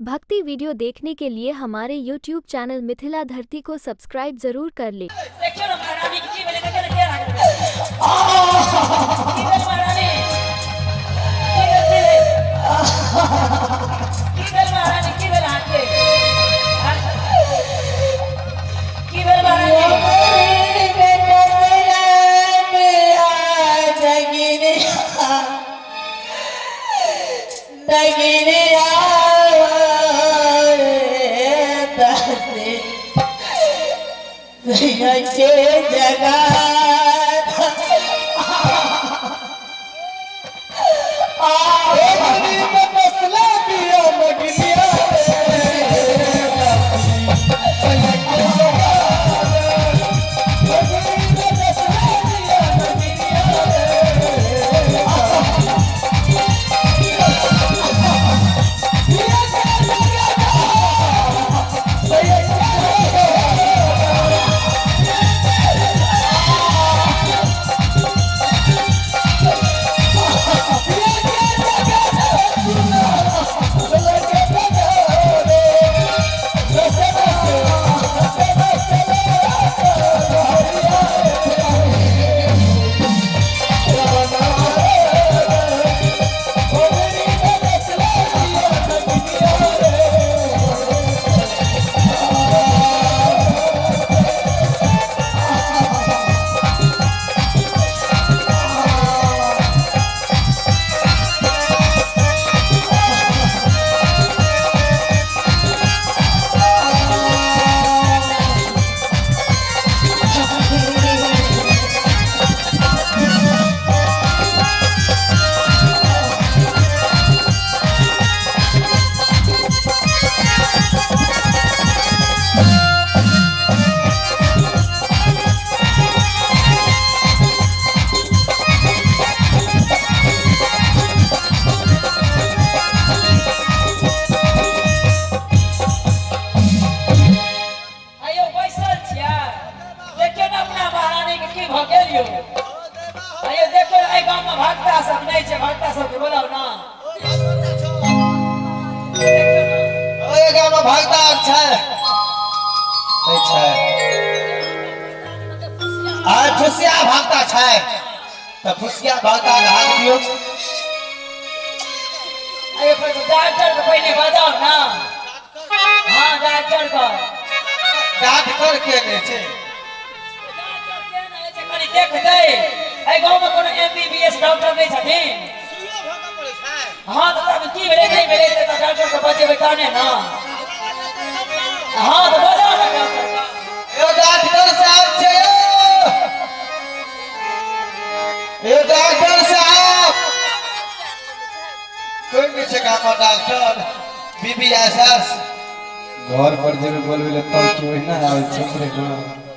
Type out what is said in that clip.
भक्ति वीडियो देखने के लिए हमारे YouTube channel Mithila धरती को सब्सक्राइब जरूर कर ले। देखियौ ने महारानी के की भेलै, देखियौ ने केना लागल। की भेल महारानी? की भेल, की भेल? की भेल महारानी, की भेल अहाँके? की भेल महारानी? आइयो बैसल छियै, देखियौ ने अपना महारानी के की भऽ गेल यौ। आइयो देखियौ, एहि गाँव मे भक्ता सब नहि छै, भक्ता सबके बोलाउ ने। देखियौ ने। ओए गाँव में भगता छै नहि छै? आइ फुसिया भगता छै तऽ फुसिया भगता के हाथ दियौ। आइयो डॉक्टर के पहिने बजाउ ने। हाँ, डॉक्टर के। डॉक्टर के नहि छै? डॉक्टर के नहि छै, कनि देख दे। एहि गाँव मे कोनो एमबीबीएस डॉक्टर नहि छथिन? हाँ, तऽ तब की भेलै, नहि भेलै तऽ डॉक्टर के बजेबै तहने ने। हाँ, तऽ बजाउ ने डॉक्टर के। यौ डॉक्टर साहब छै यौ, यौ डॉक्टर साहब। कोई नहि छै गाँव में डॉक्टर बीबीएसएस? घर पर जेबै बोलबै लए तब कि ओहिना आबै छै रे गाँव।